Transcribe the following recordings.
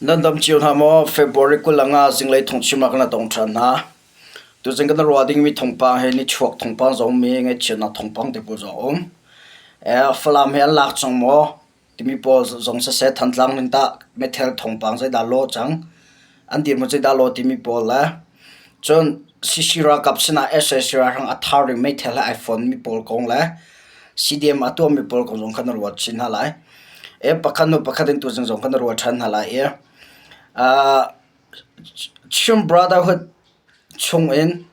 Nan dam cio hna maw? February 25 zinglei thongchim ah kan tong ṭhan hna. Tuzing kan ruah dingmi thawngpang hi nichuak thawngpang zong mi ngaihchiatnak thawngpang te pawl zong a um. Falam he an lak cang maw timi pawl zong siseh Thantlang in tah meithal thawngpang zeidah lawh cang, an dirhmun zeidah lawh timi pawl le cun CC ralkap sinah sac ralhrang a thar ding meithal he ai fonmi pawl kong le CDM a tuahmi pawl kong zong kha na ruat chin hna lai. E pakhat hnu pakhat in tuzing zong kha na ruat ṭhan hna lai i uh, Chin Brotherhood chungin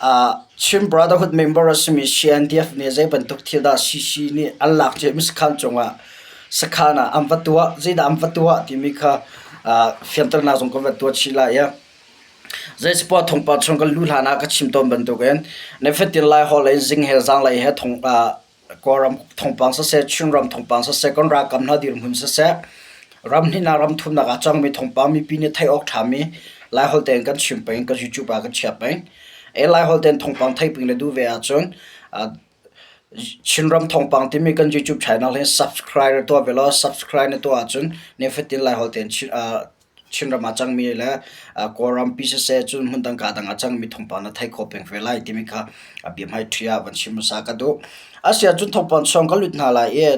uh, Chin Brotherhood member a simi CNDF nih zei bantuk thil dah CC nih an lak ciami sakhan cungah sakhan ah an va tuah, zeidah an va tuah timi kha uh, fianternak zong kan va tuah chih lai i Zeicipoah thawngpang chung kan luh hlan ah ka chim tawn bantukin nifatin Laiholh in zing he zanglei he thawng Kawlram thawngpang siseh, Chinram thawngpang siseh, kan ralkap hna dirhmun siseh, ram hnihnak ram thumnak ah cangmi thawngpang mipi nih theih awk ṭhami Laiholh tein kan chim peng, kan YouTube ah kan chia peng. E Laiholh tein thawngpang theih peng le duh ve ahcun Chinram thawngpang timi kan YouTube channel hi subscribe na tuah ve law subscribe na tuah ahcun nifatin Laiholh tein Chinram ah cangmi le Kawlram pi siseh cun hmundang kaa dang ah cangmi thawngpang na theih khawh peng ve lai timi kha a biahmai ṭhi ah van chim hmasa ka duh. Asiahcun thawngpang chung ka lut hna lai i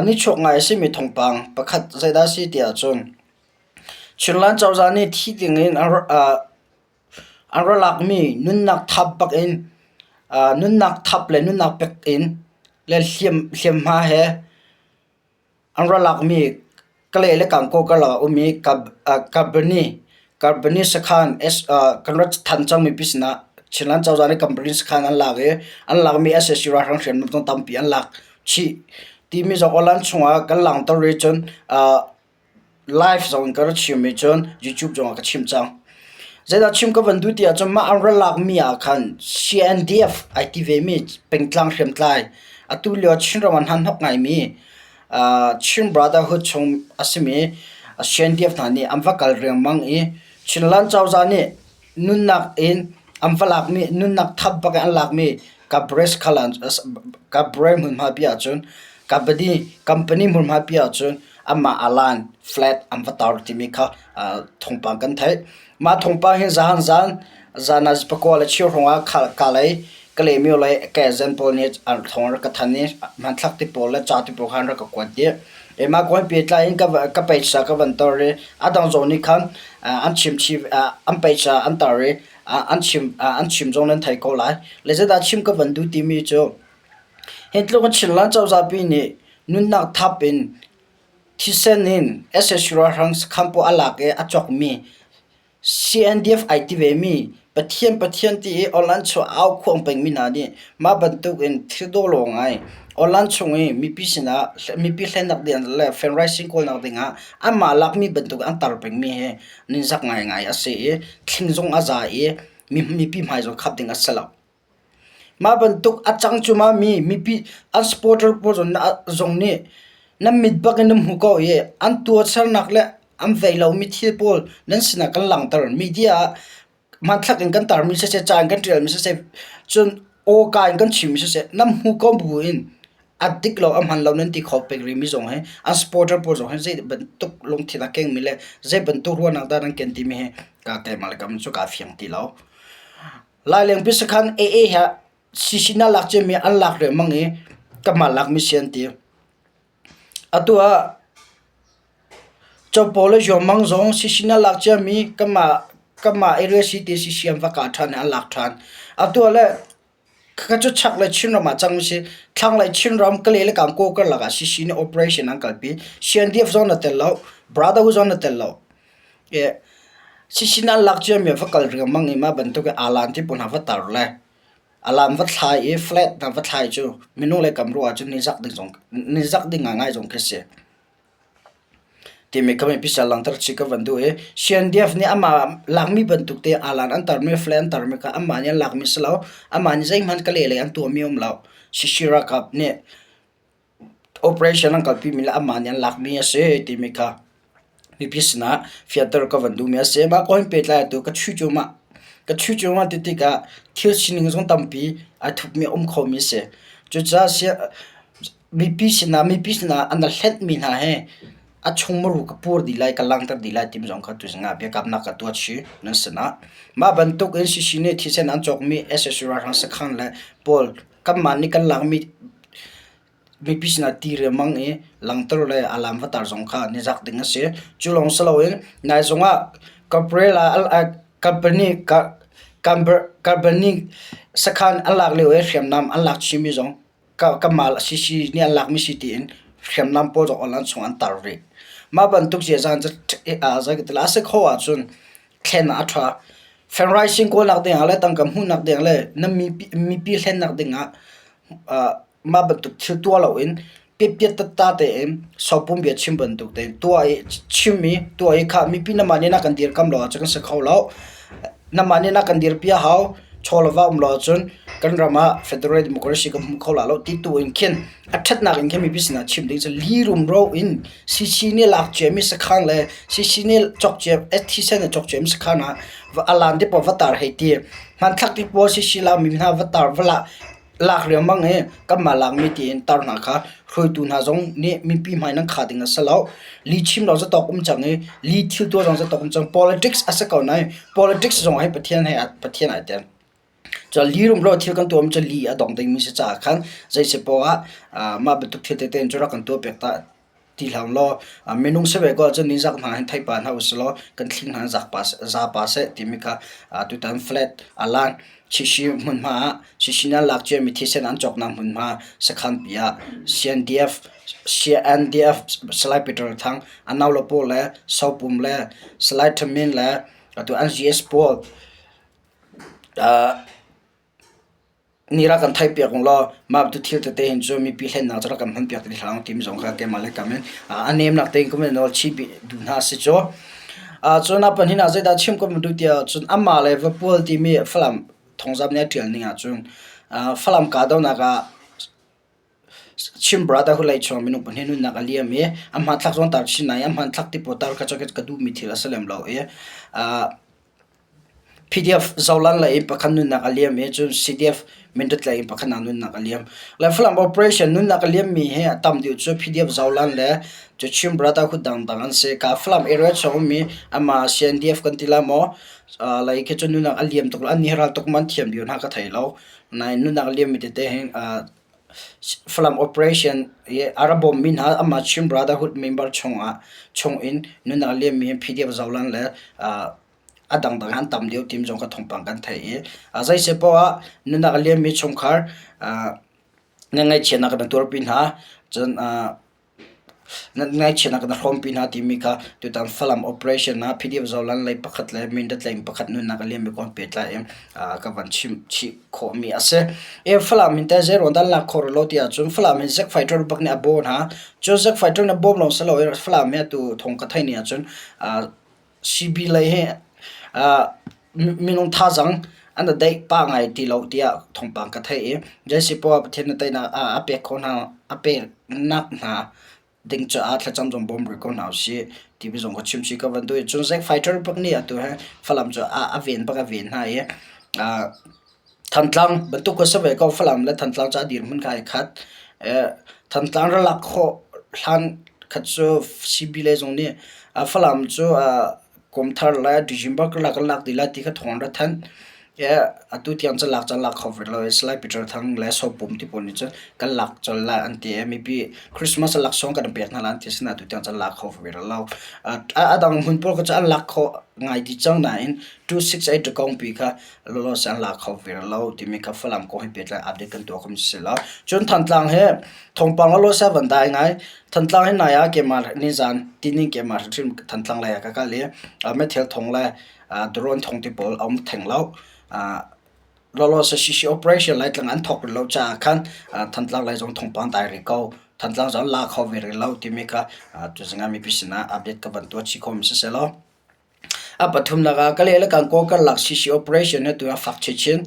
nichuak ngai a simi thawngpang pakhat zeidah a si ti ahcun Chinland cozah nih thi dingin an ra lakmi nunnak thap bak in nunnak thap le nunnak pek in le hliamhma he An ra lakmi Kalay le Kankaw karlak ah a ummi Kabani Kabani sakhan kan rat than cangmi pi sinah Chinland cozah nih Kabani sakhan an lak i an lakmi sac ralhrang hriamnam zong tampi an lak chih timi zong aw-lan chungah kan langhter i cun live zong in ka rak chim i cun YouTube zongah ka chim cang. Zeidah chim ka van duh ti ahcun mah an ra lakmi ah khan CNDF ai ti vemi pengtlang hriamtlai atu lio Chinram ah hnahnok ngaimi Chin Brotherhood chung a simi CNDF hna nih an va kal riangmang i Chinland cozah nih nunnak in an va lakmi nunnak thap bak in an lakmi Kabres khalan Kabre hmunhma pi ahcun Kabadi company hmunhma pi ahcun amah alan flat an va tar timi kha thawngpang kan theih. Mah thawngpang hi zahan zan zan ah pakua le cheu hrawng ah kalay Kalaymyo le Kazen pawl nih an thawng rak ka than i hmanthlak ti pawl le ca ti pawl kha an rak ka kuat dih. Mah kong pehtlai in ka peisa ka van tar i a dang zong nih khan an chim chih an peisa an tar i an chim an chim zong nan thei ko lai. Le zeidah chim ka van duh timi cu hi tluk in Chinland cozah pi nih nunnak thap in thisen in sac ralhrang sakhan pawl a lak i a cawkmi CNDF ai ti vemi Pathian Pathian ti i awlan chuah au khuang pengmi hna nih mah bantuk in thil dawlaw ngai awlan chung i mipi sinah mipi hlennak ding le fundraising kawlnak dingah anmah lakmi bantuk an tar pengmi hi ningzak ngaingai a si i thling zong a za i mipi hmai zong khap ding a si lo. Mah bantuk a cang cuahmah mi mipi an supporter pawl zong nih nan mit bak in nan hmu ko i an tuahsernak le an vei lomi thil pawl nan sinah kan langhter. Media ah hmanthlak in kan tarmi siseh, ca in kan ṭialmi siseh, cun awka in kan chimmi siseh, nan hmu ko bu in a dik lo, a hman lo nan ti kho peng rihmi zong hi an supporter pawl zong hi zei bantuk lungthin a kengmi le zei bantuk ruahnak dah nan ken timi hi ka keimah le kam cu kaa fiang ti lo. Lailengpi sakhan AA he CC na lak ciami an lak riangmang i kanmah lakmi si an ti. Atu ah Copaw le Zuangmang zong CC na lak ciami kanmah kanmah area si ti CC an va kah ṭhan i an lak ṭhan. Atu ah le khakha cu chaklei Chinram ah cangmi si. Thlanglei Chinram Kalay le Kankaw karlak ah CC nih operation an kalpi. CNDF zong na tel lo, Brotherhood zong na tel lo. Sisinn an lak ciami ah va kal riangmang i mah bantuk in aalaan ti pawl hna va tar le alaan va thlai i flat hna va thlai cu minung le kam ruah ahcun nizak ding zong nizak ding ngaingai zong khi si. Timi kha mipi sal langhter chih ka van duh i CNDF nih amah lakmi bantuk te aalaan an tarmi flat an tarmi kha amah nih an lakmi si lo amah nih zeihmanh ka leh lei an tuahmi um lo. Sisi ralkap nih Operation an kalpimi le anmah nih an lakmi a si timi kha mipi sinah fianter ka van duhmi a si. Mah kong hin pehtlai atu ka chuih cuahmah. Ka chuih cuahmah ti tikah thil sining zong tampi ai thupmi a um khomi a si. Cucaah mipi sinah mipi sinah an hlenhmi hna hi. A chung muru ka pur dih lai, ka langhter dih lai timi zong kha tuzing ah biakamnak ka tuah chih nan sinah. Mah bantuk in CC nih thisen an cawkmi sac ralhrang sakhan le pawl kanmah nih kan lakmi mipi sinah ti riangmang i langhter le alam va tar zong kha nizak ding a si. Cu lawng si loin nai zong ah company company sakhan an lak lio i hriamnam an lak chihmi zong kanmah CC nih an lakmi si tiin hriamnam pawl zong online chung an tar rih. Mah bantuk ziaza cu a si khawh ahcun thlen ah a ṭha. Fundraising kawlnak dingah le tangka hmuhnak ding le na mipi hlennak dingah mah bantuk thil tuah loin piatpiat tatta tein sopum bia chim bantuk tein tuah i chim i tuah i khah mipi namah nih na kan dirkam lo ahcun kan si kho lo. Namah nih na kan dirpi a hau. Chaw le va um lo ahcun kan ram ah federal democracy kan hmu kho la lo ti tu in khin a ṭhatnak in khin mipi sinah chim ding cu li rumro in CC nih lak ciami sakhan le CC nih cawk cia thisen nih cawk ciami sakhan ah alan te pawl va tar hei ti hmanthlak ti pawl CC lakmi hna va tar va lah lak riangmang i kanmah lakmi tiin tar hna kha hruaitu hna zong nih mipi hmai nan kha ding a si lo. Li chim lo zatawk um cang i li thil tuah zong zatawk um cang. Politics a si ko nain politics zong hi Pathian he Pathian ai tel. Cun li rumro thil kan tuahmi cu li a dong dingmi si caah khan zei si poah ah mah bantuk thil tete in cu rak kan tuah piak ta ti hlah law minung si ve ko ahcun nizak hna hin thei pa hna usih law kan thling hna za pa seh timi kha tutan flat alan Chishi hmunhma ah Chishi nih an lak ciami thisen an cawknak hmunhma sakhanpi ah CNDF CNDF Salai Peter Thang a nau le pawl le Sopum le Salai Thamin le atu NGS pawl Ni rak kan theihpiak ung law mah tu thil tete hin cu mipi hlennak cu rak kan hmanpiak ti hlah timi zong kha keimah le kam in a nemnak tein ka nawl chih duh hna si cu. Cun a pahnih ah zeidah chim ka duh tiah cun amah le Vapual timi Falam thawngzamh nih a ṭial ning ahcun Falam kahdohnak ah Chin Brotherhood lei chung minung pahnih nunnak a liam i a hmanthlak zong tar chin nain a hmanthlak ti pawl tar kha cu ka duhmi thil a si lem lo i PDF Zoland lei in pakhat nunnak a liam i cun CDF Mindat lei in pakhat nunnak a liam. Le Falam operation nunnak a liammi hi a tam deuh cu PDF Zoland le cu Chin Brotherhood dangdang an si. Ka Falam area chung ummi amah CNDF kan ti la maw lei khi cu nunnak a liam tuk lo. An nih ral tuk man thiam lio hna ka thei lo. Nain nunnak a liammi tete hin Falam operation i a ra bawmmi hna amah Chin Brotherhood member chungah chungin nunnak a liammi hi PDF Zoland le a dangdang an tam deuh ti zong kha thawngpang kan theih i zeisei paoh ah nunnak a liammi chungkhar na ngaihchiatnak kan tuarpi hna cun na ngaihchiatnak kan hrawmpi hna timi kha tutan Falam operation ah PDF Zoland lei pakhat le Mindat lei pakhat nunnak a liammi kong pehtlai in ka van chim chih khawhmi a si. E Falam hin teh zei ruang dah lak khawh rih lo ti ahcun Falam hin Zack Fighter bak nih a bawh hna. Cun Zack Fighter nih a bawm lawng si lo i Falam hi atu thawng ka theih ni ahcun CB lei hi minung thazaang an i deih pah ngai ti lo tiah thawngpang ka theih i zei poah Pathian nih teinak a pek khawh hna a peknak hna ding caah thlacam zong bawm rih ko hna usih timi zong ka chim chih ka van duh i cun Zack Fighter bak nih atu hi Falam cu a ven bak a ven hna i Thantlang bantuk ka si ve ko. Falam le Thantlang cu a dirhmun kha ai khat. Thantlang ra lak khawh hlan khat cu CB lei zong nih Falam cu kum thar le December karlak kan lak dih lai ti kha thawng an ra thanh. Atu tiang cu lak cu an lak kho ve lo i Salai Peter Thang le Sopum ti pawl nih cun kan lak colh lai an ti i mipi Christmas laksawng kan pek hna lai an ti asinain atu tiang cu an lak kho ve lo. A dang hmun pawl kha cu an lak khawh ngai dih cang nain 268 Kawngpi kha lawlaw an la kho ve lo timi kha Falam kong he pehtlai update kan tuah khom si lo. Cun Thantlang he thawngpang lawlaw sa van dai ngai. Thantlang he nai ah keimah nizan tinin keimah hrimhrim Thantlang lei ah ka kal i meithel thong le drone thong ti pawl a um theng lo. Lawlaw sa CC operation Laitlang an thawk rih lo caah khan Thantlang lei zong thawngpang dai rih ko. Thantlang zong la kho ve rih lo timi kha tuzing ah mipi sinah update ka van tuah chih khom si selaw. A pathumnak ah Kalay le Kankaw karlak CC operation hi tu a fak chinchin.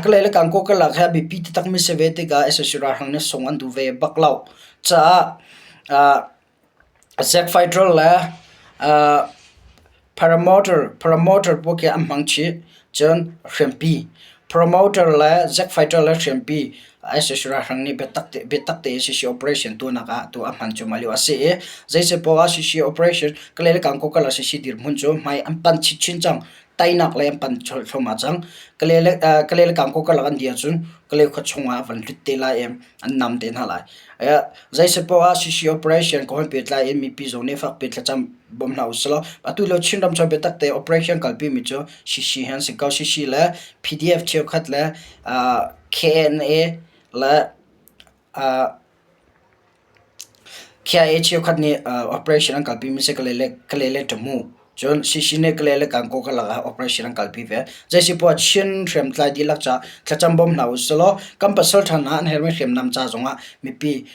Kalay le Kankaw karlak hi a biapi taktakmi si ve tikah sac ralhrang nih sung an duh ve bak lo caah Zack Fighter le Paramotor Paramotor pawl khi an hmang chih. Cun hriampi Promoter le Zack Fighter le hriampi. SSC ralhrang nih biatak tein CC operation tuahnak ah tu a hman cuahmah lio a si i zeisipawh ah CC operation Kalay le Gangaw karlak CC dirhmun cu hmai an panh chinchin cang. Teinak lei an panh thluahmah cang. Kalay le Gangaw karlak an dir ahcun Kalay khua chungah van lut te lai i an nam te hna lai. Zeisipawh ah CC operation kong he pehtlai in mipi zong nih fakpi thlacam bawm hna usih law atu lio Chinram chung biatak te operation kalpi mi cu CC hi an si ko. CC le PDF cheukhat le KNA le KIA cheukhat nih operation an kalpi mi si Kalay le Tamu. Cun CC nih Kalay le Gangaw karlak ah operation an kalpi ve. Zeisipoah Chin hriamtlai dihlak ca thlacam bawm hna usih law kan pasal ṭha hna an herhmi hriamnam ca zongah mipi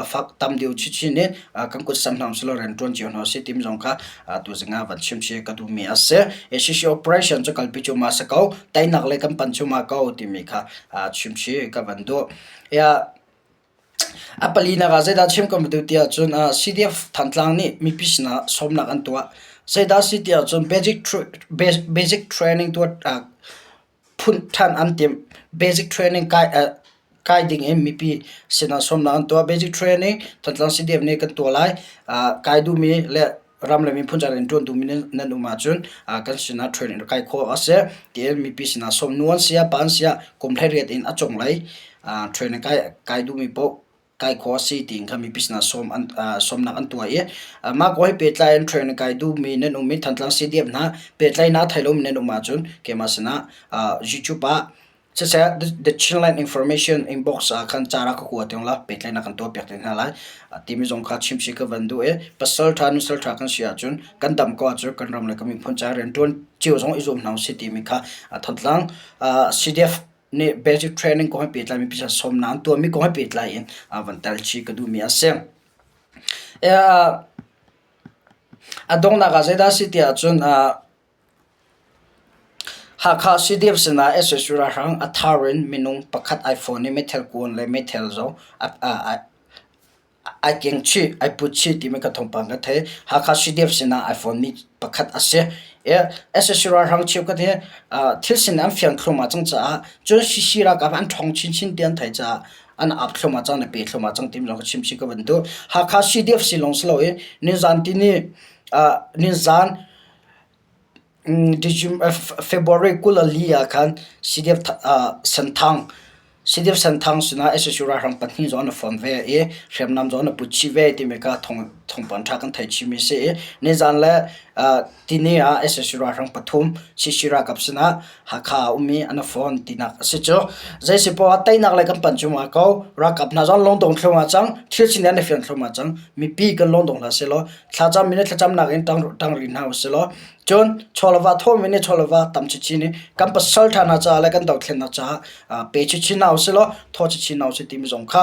fak tam deuh chinchin in kan kut sam hna usih law rian ṭuan cio hna usih timi zong kha tuzing ah van chim si ka duhmi a si. CC operation cu kalpi cu ma si ko, teinak lei kan pan cu ma ko timi kha chim si ka van duh. A palinak ah zeidah chim kan duh tiah cun CDF Thantlang nih mipi sinah sawmnak an tuah. Zeidah a si tiah cun basic training tuah phun ṭhan an timh. Basic training kai ding in mipi sinah sawmnak an tuah. Basic training Thantlang CDF nih kan tuah lai. Kai duhmi le ram le miphun ca rian ṭuan duhmi nan um ahcun kan sinah training rak kai khawh a si. Tiin mipi sinah sawm nu an si ah pa an si ah kum 18 in a cunglei training kai duhmi paoh kai khawh a si tiin kha mipi sinah sawmnak an tuah i mah kong he pehtlai in training kai duhmi nan um i Thantlang CDF hna pehtlaihnak a thei lomi nan um ahcun keimah sinah YouTube ah Siseh The Chinland Information inbox ah khan ca rak ka kua tiang la pehtlaihnak kan tuahpiak te hna lai timi zong kha chim si ka van duh i pasal ṭha nusal ṭha kan si ahcun kan dam ko ahcun kan ram le kan miphun ca rianṭuan cio zong i zuam hna usih timi kha Thantlang CDF nih basic training kong he pehtlai mi pisa sawmnak an tuahmi kong he pehtlai in van tel chih ka duhmi a si. A donghnak ah zeidah a si tiah cun Hakha CDF sinah sac ralhrang a thar in minung pakhat ai fawn i meithal kuan le meithal zong ai keng chih, ai put chih timi ka thawngpang ka theih. Hakha CDF sinah ai fawnmi pakhat a si. Sac ralhrang cheukhat hi thil sining an fiang thluahmah cang caah cun CC ralkap an ṭhawng chinchin ti an theih caah an ap thluahmah cang, an i pe thluahmah cang timi zong ka chim chih ka van duh. Hakha CDF si lawng si loin nizan tini nizan February 24 ah khan CDF Senthang CDF Senthang sinah sac ralhrang pahnih zong an i fawm ve i hriamnam zong an i put chih ve timi kha thawngpang ṭha kan theih chihmi a si i nizan le tini ah sac ralhrang pathum CC ralkap sinah Hakha ah ummi an i fawn tinak a si cu. Zei poah ah teinak lei kan panh cuahmah ko. Ralkap hna zong lungdong thluahmah cang. Thil sining an i fiang thluahmah cang. Mipi kan lungdong hlah sehlaw thlacammi nih thlacamnak in ṭang rih hna usih law cun chawleva thawmi nih chawleva tam chinchin in kan pasal ṭha hna caah le kan dothlennak caah pe chinchin hna usih law thaw chinchin hna usih timi zong kha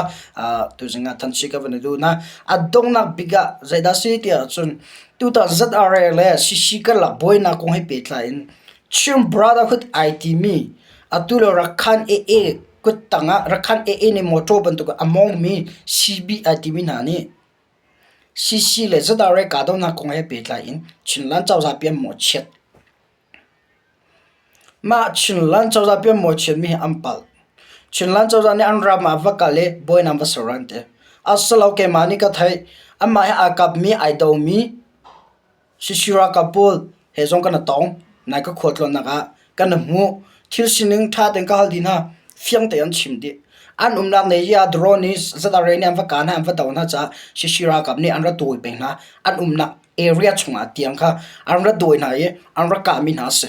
tuzing ah thanchi ka van i duh hna. A donghnak bik ah zeidah a si tiah cun tutan ZRA le CC karlak buainak kong he pehtlai in Chin Brotherhood ai timi atu lio Rakhan AA kuttang ah Rakhan AA nih motor bantuk a mawngmi CB ai timi hna nih CC le ZRA kahdohnak kong he pehtlai in Chinland cozah pi an mawhchiat. Mah Chinland cozah pi an mawhchiatmi hi an palh. Chinland cozah nih an ram ah va kal i buainak va ser an ti. Asilo keimah nih ka theih. Anmah he aa kapmi, ai domi CC ralkap pawl he zong kan i tong. Nai ka khualtlawnnak ah kan i hmuh. Thil sining ṭha tein ka hal dih hna. Fiang tein an chim dih. An umnak ne hi ah drone nih ZRA nih an va kah hna, an va doh hna caah CC ralkap nih an ra dawi peng hna. An umnak area chungah tiang kha an ra dawi hna i an ra kahmi hna a si.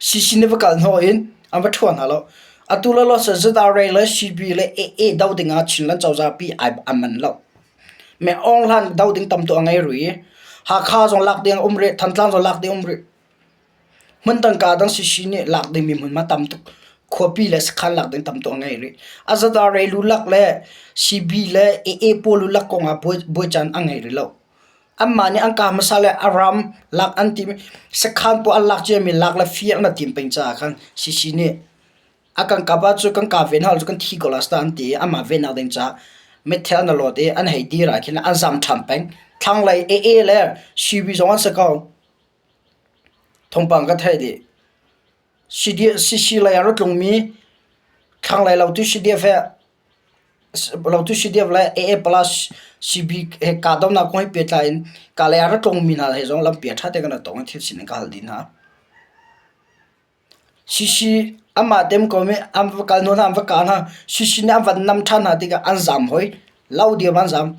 CC nih va kal hnawh in an va ṭhuah hna lo. Atu le lo ZRA le CB le AA do ding ah Chinland cozah pi ai a man lo. Me Aung Hlan do ding tam tu a ngei rih i Hakha zong lak ding a um rih, Thantlang zong lak ding a um rih. Hmun tangka dang CC nih lak dingmi hmunhma tam tuk. Khuapi le sakhan lak ding tam tuk a ngei rih. A ZRA lulak le CB le AA pawl lulak kong ah buai caan a ngei rih lo. Anmah nih an kah hmasa le a ram lak an tim sakhan pawl an lak ciami lak le fir an tim peng caah khan CC nih a kan kap ahcun kan kap ve hna lo kan thi ko lai an ti i amah vennak ding caah meithal an i lawt i an hei dir ah khin an zam ṭhan peng. Thlanglei AA le CB zong an si ko. Thawngpang ka theih dih. CC lei ah ra tlungmi thlanglei lo tu CDF he. Lautu CDF le AA plus CB he kahdohnak kong he pehtlai in Kalay ah ra tlungmi hna he zong lampi ah ṭha tein kan i tong i thil sining ka hal dih hna. CC anmah tem ko mi an va kal hnu hna an va kah hna. CC nih an van nam ṭhan hna tikah an zaam hoi. Lo diam an zaam.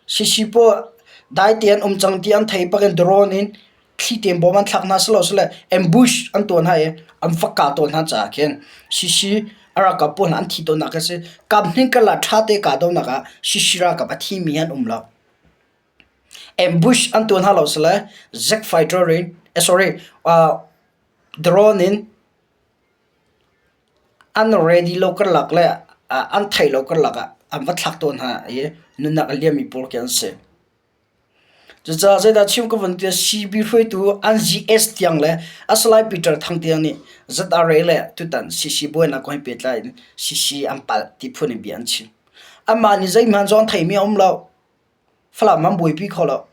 CC pawl dai te an um cang ti an theih bak in drone in thli tein bom an thlak hna silosile ambush an tuah hna i an va kah tawn hna caah khin CC a ralkap pawl hna an thi tawnnak a si. Kap hnin karlak ṭha te kahdohnak ah CC ralkap a thimi an um lo. Ambush an tuah hna lo sile jet fighter in eh sorry uh, drone in an ready lo karlak le an theih lo karlak ah an va thlak tawn hna i nunnak a liammi pawl khi an si. Cucaah zeidah chim ka vun tiah CB hruaitu an GS tiang le a Salai Peter Thang tiang nih ZRA le tutan CC buainak kong he pehtlai in CC an palh ti phun in bia an chim. Amah nih zeihmanh zong theimi a um lo. Falam an buaipi kho lo.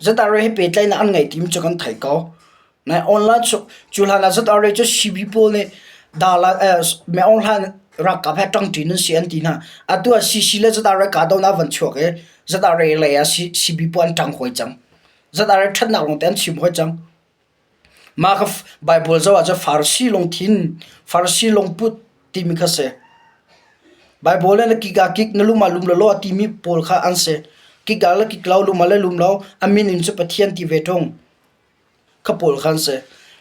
ZRA he pehtlaihnak an ngeih timi cu kan theih ko. Nai online cu cu hlan ah ZRA cu CB pawl nih dala eh me online ralkap he ṭangṭi nan si an ti hna. Atu ah CC le ZRA kahdohnak van chuak i ZRA lei ah CB pawl an ṭang hawi cang. ZRA ṭhatnak lawngte an chim hawi cang. Mah kha Baibal zoh ahcun Farasi lungthin, Farasi lungput timi kha si. Baibal nih na kik ah kik, na lum ah lum law a timi pawl kha an si. Kik ah le kik lo, lum ah le lum lo, a min in cu Pathian ti ve ṭung. Kha pawl kha an si.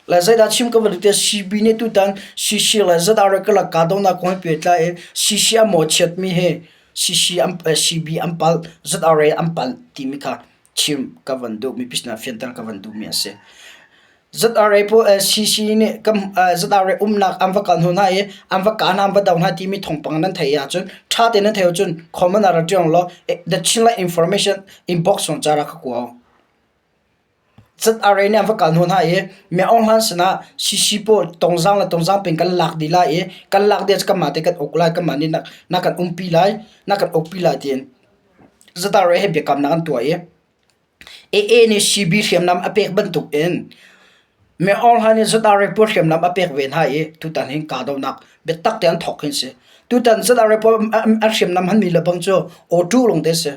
Le zeidah chim ka van duh tiah CB nih tutan CC le ZRA karlak kahdohnak kong he pehtlai i CC a mawhchiatmi hi CC an, CB an palh, ZRA an palh timi kha chim ka van duhmi pisna fianter ka van duhmi a si. ZRA pawl CC nih kam ZRA umnak an va kal hnu hna i an va kah hna an va do hna timi thawngpang nan theih ahcun ṭha tein nan theih ahcun comment ah ra ṭiang law the Chinland information inbox zong ca ra ka kua. ZRA nih an va kal hnu hna i Mi Aung Hlaing sinah CC pawl tongzang le tongzang pin kan lak dih lai i kan lak dih ahcun kanmah te kan uk lai kanmah nih na kan umpi lai na kan ukpi lai tiin ZRA he biakamnak an tuah i AA nih CB hriamnam a pek bantuk in Mi Aung Hlaing nih ZRA pawl hriamnam a pek ve hna i tutan hin kahdohnak biatak tein an thawk hi a si. Tutan ZRA pawl an hriamnam hmanmi le bang cu auto lawng te a si.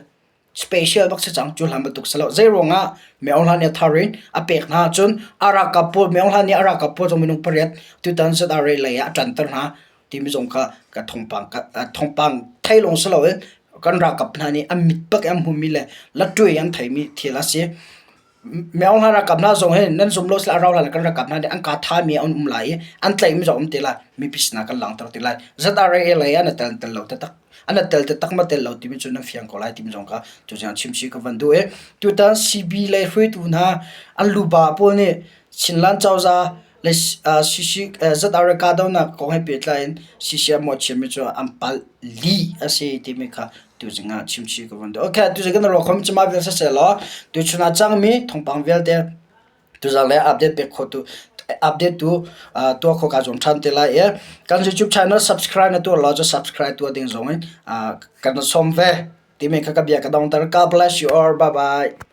Special bak si cang cu hlan bantuk si lo. Zei ruangah Mi Aung Hlaing nih a thar in a pek hna cun a ralkap pawl Mi Aung Hlaing nih a ralkap pawl zong minung pariat tutan ZRA lei ah a ṭanter hna. Timi zong kha ka thawngpang ka thawngpang thei lawng si loin kan ralkap hna nih an mit bak in an hmuhmi le latṭuai an theimi thil a si. Myo hna ralkap hna zong hi nan zum lo sila a rau hlan ah kan ralkap hna nih an kaa thami an um lai i an tlaihmi zong um te lai. Mipi sinah kan langhter te lai. ZRA lei ah na tel tel lo taktak. An tel taktak ma tel lo timi cu nan fiang ko lai timi zong kha tuzing chim chih ka van duh i tutan CB lei hruaitu hna an luba pawl nih Chinland cozah le ZRA kahdohnak kong he pehtlai in CCM mawhchiatmi cu an palh lih a si timi kha tuzing ah chimchih ka van duh. Okay, tuzing kan ruah khomi cu mah vial siseh law tuchun ah cangmi thawngpang vialte tuzang le update pek kho tu update tu tuah kho ka zuam ṭhan te lai i kan YouTube channel subscribe na tuah law cu subscribe tuah ding zong in kan sawm ve timi kha ka bia ka dongter. God bless you all. Bye bye.